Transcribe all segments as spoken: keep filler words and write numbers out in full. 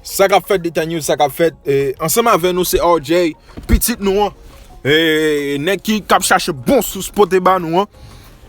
Sa k ap fèt, Deta News, sa k ap fèt? E, ansanm avè nou se R J, pitit nou an. E, nèg ki k ap chache bon sous pote ba nou an.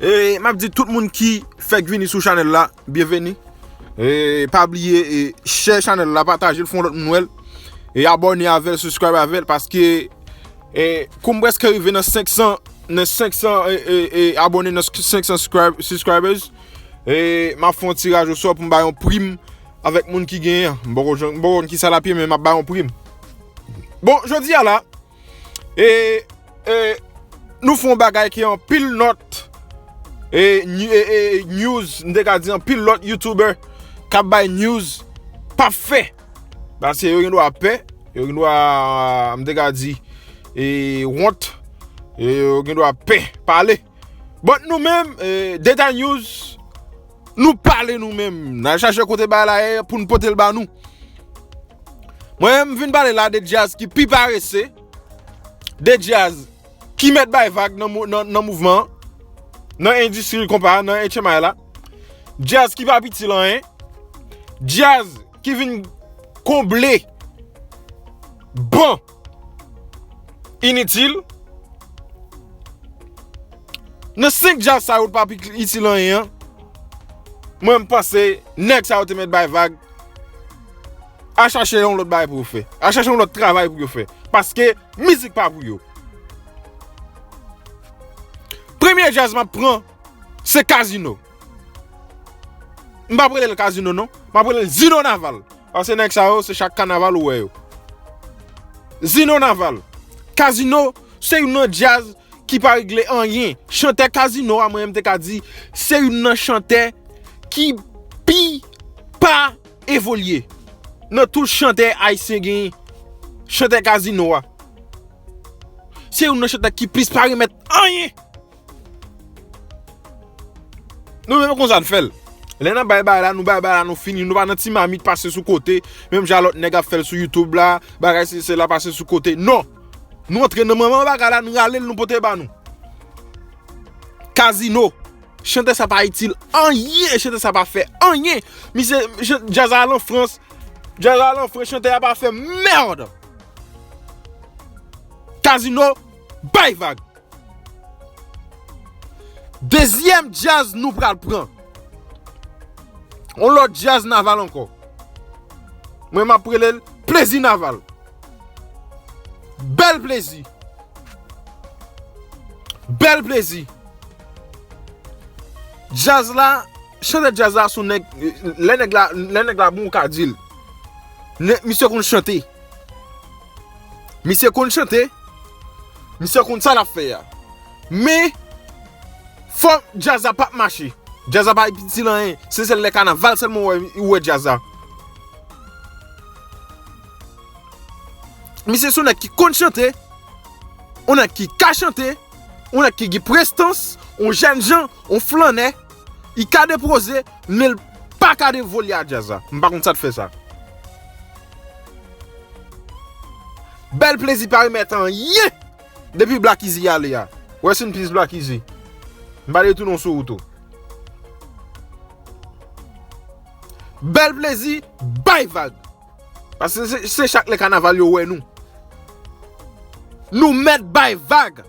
E, m ap di tout moun ki fèk vini sou chanèl la, byenveni. E, pa bliye, e, share chanèl la, pataje l, fè yon lòt moun wè l. E, abòne avè l, subscribe avè l, paske, e, kou m prèske rive nan senk san, nan senk san, e, e, e, abòne, nan senk san subscribe-, subscribers. E, m ap fè yon tiraj osò pou m bay yon prim avèk moun ki genyen an. M poko jan-, m poko konn kisa l ap ye, men m ap bay yon prim. Bon, jodi a la, e, e, nou fè yon bagay ki anpil lòt, e, ny-, e, e, news, m te ka di anpil lòt YouTuber k ap bay news p ap fè. Paske yo gen dwa pè, yo gen dwa, m te ka di, e, wont, e, yo gen dwa pè pale. But nou menm, e, Deta News, nou pale nou menm. N al chache kote bagay la ye pou n pote l ba nou. Mwen, m vin pale la de djaz ki pi parese, de djaz ki mèt bay vag nan mou-, nan, nan mouvman an, nan endistri konpa, nan H M I la. Djaz ki pa itil anyen. Djaz ki vin konble ban initil. Nan senk djaz sa yo pa pi itil anyen an, mwen, m panse nèg sa yo te mèt bay vag. A chache yon lòt bagay pou yo fè. A chache yon lòt travay pou yo fè. Paske mizik pa pou yo. Premye djaz m ap pran, se Kazino. M p ap rele l Kazino non. M ap rele l Zino Naval. Paske nèg sa yo, se chak kanaval ou wè yo. Zino Naval. Kazino, se youn nan djaz ki pa regle anyen. Chantè Kazino a, mwen, m te ka di, se youn nan chantè ki pi pa evolye. Nan tout chantè ayisyen genyen, chantè Kazino a, se youn nan chantè ki plis pa remèt anyen. Nou menm konsa n fè l. Lè n ap bay bagay la, nou bay bagay la, nou fini. Nou pa nan ti mamit pase sou kote. Menm jan lòt nèg ap fè l sou YouTube la, bagay se, se la pase sou kote. Non! Nou antre nan manman bagay la, nou rale l, nou pote ba nou. Kazino. Chantè sa pa itil anyen, chantè sa pa fè anyen. Misye, jan-, djaz a al an Frans. Djaz a al an Frans, chantè a pa fè mèd. Kazino, bay vag. Dezyèm djaz nou pral pran. On lòt djaz naval ankò. Mwen, m ap rele l Plezi Naval. Bèl plezi. Bèl plezi. Djaz la, chantè djaz la se yon nèg, lè nèg la, lè nèg la bon, ou ka di l. Nè-, misye konn chante. Misye konn chante. Misye konn sa l ap fè a. Men, fò djaz la p ap mache. Djaz la pa itil anyen. Se sèl lè kanaval sèlman ou wè, ou wè djaz la. Misye se yon nèg ki konn chante, yon nèg ki ka chante, yon nèg ki gen prestans, yon jèn jan, yon flannè, li ka depoze, men l pa ka devolye a djaz la. M pa konn sa t fè sa. Bèl plezi pa remèt anyen depi Black Easy ale a. Rest in peace Black Easy. M pa retounen w sou wout ou. Bèl plezi, bay vag. Paske se, se chak lè kanaval yo wè nou. Nou mèt bay vag.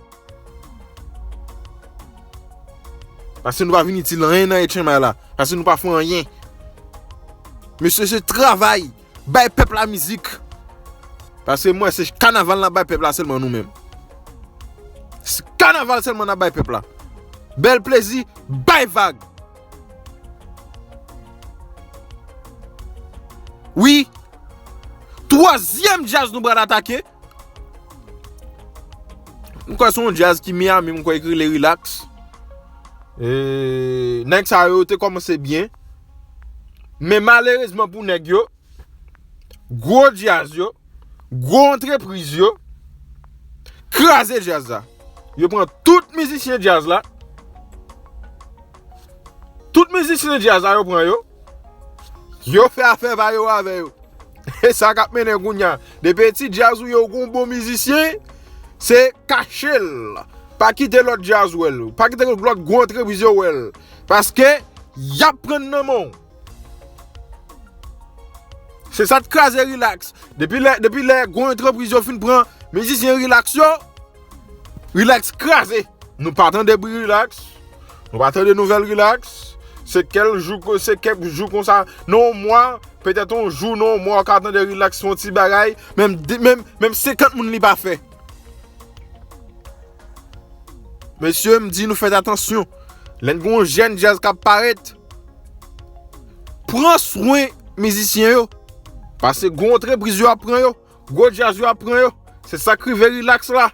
Paske nou pa vin itil anyen nan H M I la. Paske nou pa fè anyen. Mesye, se travay. Bay pèp la mizik. Paske mwen, se kanaval n ap bay pèp la sèlman nou menm. Se kanaval sèlman n ap bay pèp la. Bèl plezi, bay vag. Wi. Twazyèm djaz nou pral atake. M kwè se yon djaz ki Miami, m kwè ki rele Relax. E, nèg sa yo te kòmanse byen. Men malerezman pou nèg yo, gwo djaz yo, gwo antrepriz yo, kraze djaz la. Yo pran tout mizisyen djaz la. Tout mizisyen djaz la, yo pran yo. Yo fè afè pa yo avè yo. E sa k ap mennen kounye a. Depi ti djaz ou ye, ou gon bon mizisyen, se kache l. Pa kite lòt djaz wè l. Pa kite lòt gwo antrepriz yo wè l. Paske y ap pran nan men w. Se sa t kraze Rilaks. Depi lè, depi lè gwo antrepriz yo fin pran mizisyen Rilaks yo, Rilaks kraze. Nou pa tande bri Rilaks. Nou pa tande nouvèl Rilaks. Se kèk jou, se kèk jou konsa, nan yon mwa, petèt yon jou, nan yon mwa, w ka tande Rilaks fè yon ti bagay. Menm, menm, menm senkant moun li pa fè. Mesye, m di nou fè atansyon. Lè n gen yon jèn djaz k ap parèt, pran swen mizisyen yo. Paske gwo antrepriz yo ap pran yo. Gwo djaz yo ap pran yo. Se sa k rive Rilaks la.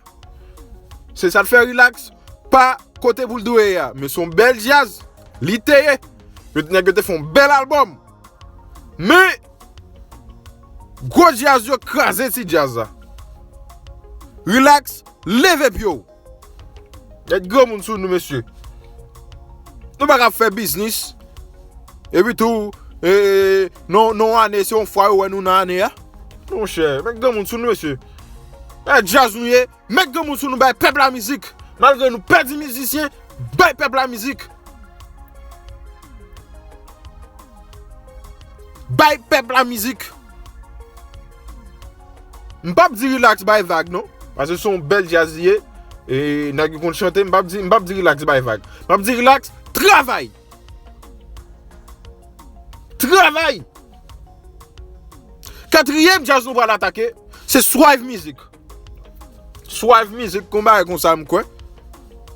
Se sa k fè Rilaks pa kote pou l dwe ye a. Men se yon bèl djaz. Li te ye. Yo, nèg yo te fè yon bèl albòm. Men, gwo djaz yo kraze ti djaz la. Rilaks, leve pye w. Met granmoun sou nou, mesye. Nou pa ka ap fè biznis. Epi tou, e, non, non, ane, se yon fwa yo wè nou nan ane a. Monchè, met granmoun sou nou, mesye. E djaz nou ye, met granmoun sou nou, bay pèp la mizik. Malgre nou pèdi mizisyen, bay pèp la mizik. Bay pèp la mizik. M p ap di Rilaks bay vag, non. Paske se yon bèl djaz li ye. E nèg yo konn chante, m p ap di, m p ap di Rilaks bay vag. M ap di Rilaks travay. Travay. Katriyèm djaz nou pral atake, se Swive Mizik. Swive Mizik, yon bagay konsa, m kwè.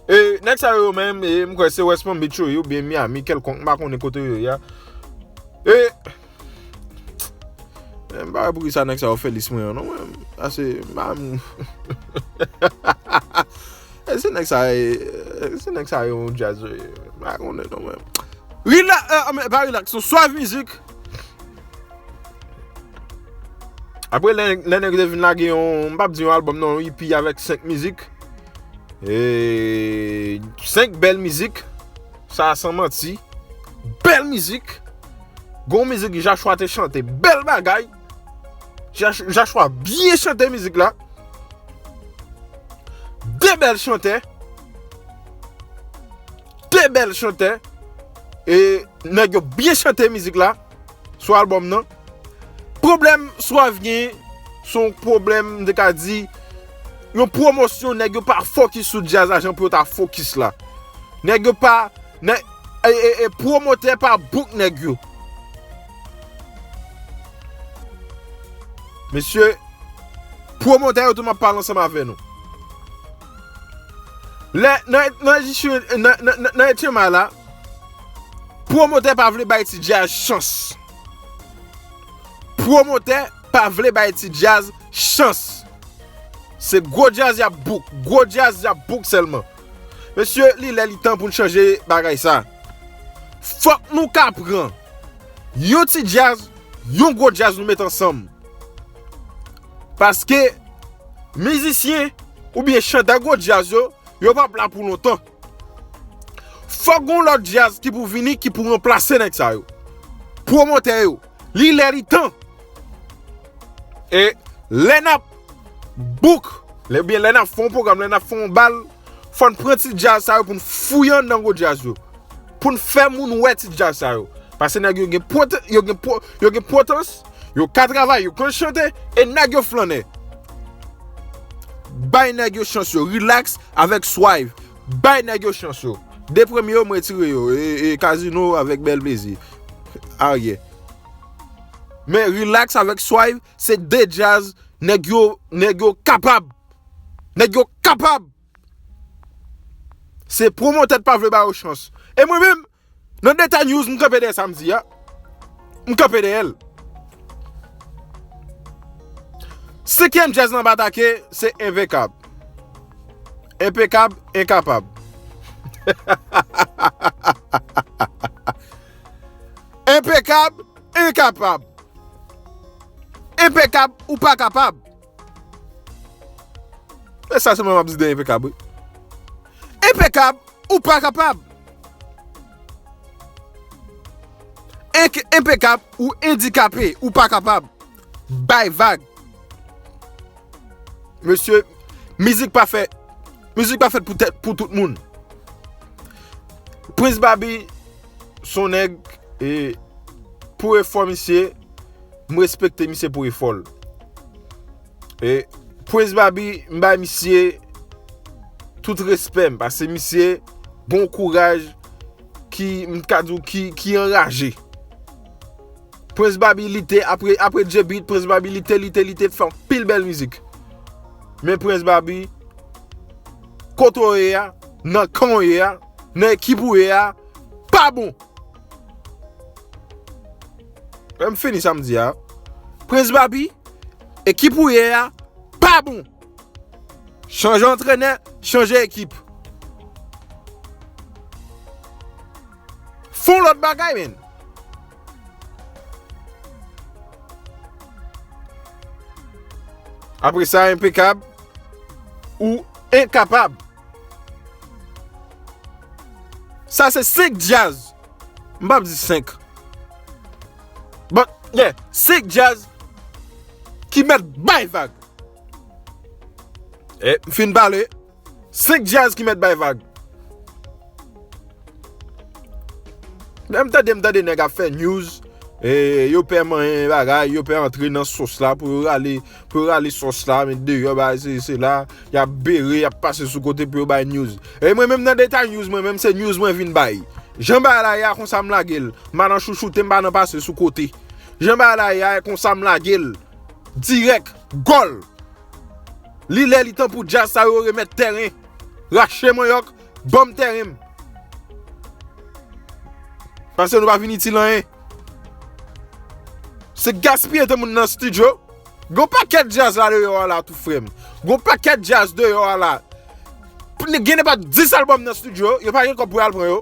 E nèg sa yo menm, e m kwè se West Palm Beach yo ye, oubyen Miami, kèlkonk, m pa konnen kote yo ye a. E, e m pa wè poukisa nèg sa yo fè lis mwen an, non, mwen. Ase, m pa m- E se nèg sa, e, se nèg sa yo yon djaz, e, m pa konnen, non, mwen. Rila-, e, e, pa Rilaks, se Swive Mizik. Apre, lè, lè nèg yo te vin lage yon, m p ap di yon albòm, non, yon E P avèk senk mizik. E, senk bèl mizik. Sa a san manti. Bèl mizik. Gon mizik Jachwa te chante. Bèl bagay. Jach-, Jachwa byen chante mizik la. De bèl chantè. De bèl chantè. E nèg yo byen chante mizik la sou albòm nan. Pwoblèm Swive gen, se yon pwoblèm, m te ka di, yon pwomosyon, nèg yo pa fokis sou djaz la jan pou yo ta fokis la. Nèg yo pa, nè-, e, e, e pwomotè pa book nèg yo. Mesye, pwomotè yo tou, m ap pale ansanm avè nou. Lè, nan, nan, nan, nan, nan, nan H M I la, pwomotè pa vle bay ti djaz chans. Pwomotè pa vle bay ti djaz chans. Se gwo djaz y ap book, gwo djaz y ap book sèlman. Mesye, li lè li tan pou n chanje bagay sa. Fòk nou ka pran yon ti djaz, yon gwo djaz nou met ansanm. Paske mizisyen oubyen chantè gwo djaz yo, yo p ap la pou lontan. Fòk gon lòt djaz ki pou vini, ki pou ranplase nèg sa yo. Pwomotè yo, li lè li tan. E lè n ap book, lè, oubyen lè n ap fè yon pwogram, lè n ap fè yon bal, fò n pran ti djaz sa yo pou n fouye anndan gwo djaz yo. Pou n fè moun wè ti djaz sa yo. Paske nèg yo gen pote-, yo gen po-, yo gen potans, yo ka travay, yo konn chante, e nèg yo flannè. Bay nèg yo chans yo, Rilaks avèk Swive. Bay nèg yo chans yo. De premye yo, m retire yo. E, e Kazino avèk Bèl Plezi. Aryè. Men Rilaks avèk Swive, se de djaz, nèg yo, nèg yo kapab. Nèg yo kapab. Se pwomotè pa vle ba yo chans. E mwen menm, nan Deta News, m kanpe dèyè sa m di a. M kanpe dèyè l. Senkyèm djaz nan batake, se Enpekab. Enpekab, enkapab. Enpekab, enkapab. Enpekab, ou pa kapab. E sa se mwen m ap di de Enpekab, wi. Enpekab, ou pa kapab. Enk-, enpekab, ou endikape, ou pa kapab. Bay vag. Mesye, mizik pa fè, mizik pa fèt pou tèt, pou tout moun. Prince Baby, se yon nèg, e, pou efò misye, M respekte misye pou efò l. E Prince Baby, m bay misye tout respè m, paske misye gon kouraj ki, m ka di w, ki, ki anraje. Prince Baby lite, apre, apre J-Beat, Prince Baby lite, lite, lite, fè anpil bèl mizik. Men Prince Baby, kote w ye a, nan kan w ye a, nan ekip ou ye a, pa bon. Lè m fini sa m di a. Prince Baby, ekip ou ye a, pa bon. Chanje antrenè, chanje ekip. Fè yon lòt bagay, men. Apre sa, Enpekab, ou enkapab. Sa se senk djaz. M p ap di senk. But, yeah, senk djaz ki mèt bay vag. E, m fin pale. Senk djaz ki mèt bay vag. Lè m tande, m tande nèg ap fè news, e, yo pè manyen bagay, yo pè antre nan sos la pou yo rale, pou yo rale sos la, met deyò, bagay se, se la, y ap bere, y ap pase sou kote pou yo bay news. E mwen menm nan detay news, mwen menm se news mwen vin bay. Jan bagay la ye a, konsa m lage l. M pa nan chouchoute, m pa nan pase sou kote. Jan bagay la ye a, konsa m lage l. Dirèk, gòl. Li lè li tan pou djaz sa yo remèt tèren. Rache manyòk, ban m tèren m. Paske nou pa vin itil anyen. Se gaspiye tan moun nan estidyo. Gon pakèt djaz la deyò a la tou, frè m. Gon pakèt djaz deyò a la. Pou gen nenpòt dis albòm nan estidyo, yo pa gen kòb pou y al pran yo.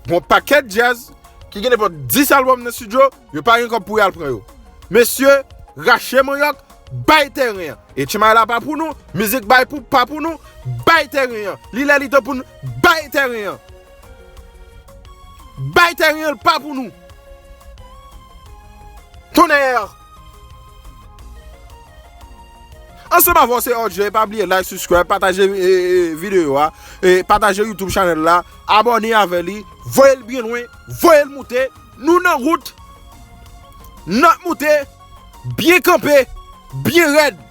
Gon pakèt djaz ki gen nenpòt dis albòm nan estidyo, yo pa gen kòb pou y al pran yo. Mesye, rache manyòk, bay tèren an. Etchy Mala pa pou nou, mizik bay pou, pa pou nou, bay tèren an. Li lè li tan pou nou, bay tèren an. Bay tèren an, l pa pou nou. Tonnè! Ansanm avè w se R J, pa bliye like, subscribe, pataje, e, e, videyo a, e, pataje YouTube channel la, abòne avè li, voye l byen lwen, voye l moute, nou nan wout, n ap moute, byen kanpe, byen rèd,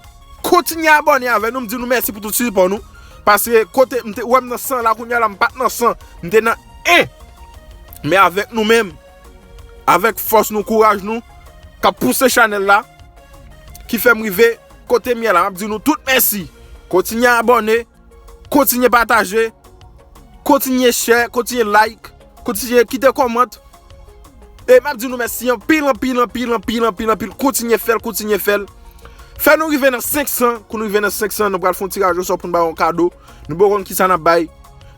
kontinye abòne avè nou, m di nou mèsi pou tout sipò nou, paske kote m te, wè m nan san la, kounye a la m pa t nan san, m te nan en, men avèk nou menm, avèk fòs nou, kouraj nou, k ap pouse chanèl la, ki fè m rive kote m ye la. M ap di nou tout mèsi. Kontinye abòne, kontinye pataje, kontinye share, kontinye like, kontinye kite kòmant. E m ap di nou mèsi anpil, anpil, anpil, anpil, anpil, anpil. Kontinye fè l, kontinye fè l. Fè nou rive nan senk san. Kou nou rive nan senk san, nou pral fè yon tiraj osò pou n ba yon kado. Nou poko konn kisa n ap bay.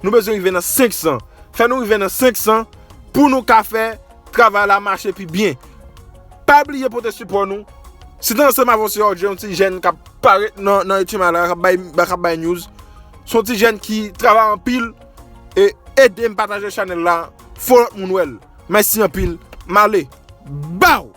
Nou bezwen rive nan senk san. Fè nou rive nan senk san pou nou ka fè travay la mache pi byen. Pa bliye pote sipò nou. Si te ansanm avè w se R J, yon ti jèn k ap parèt nan, nan Etchy Mala, k ap bay, k ap bay news. Se yon ti jèn ki travay anpil e ede m pataje chanèl la. Fò lòt moun wè l. Mèsi anpil. M ale. Baw!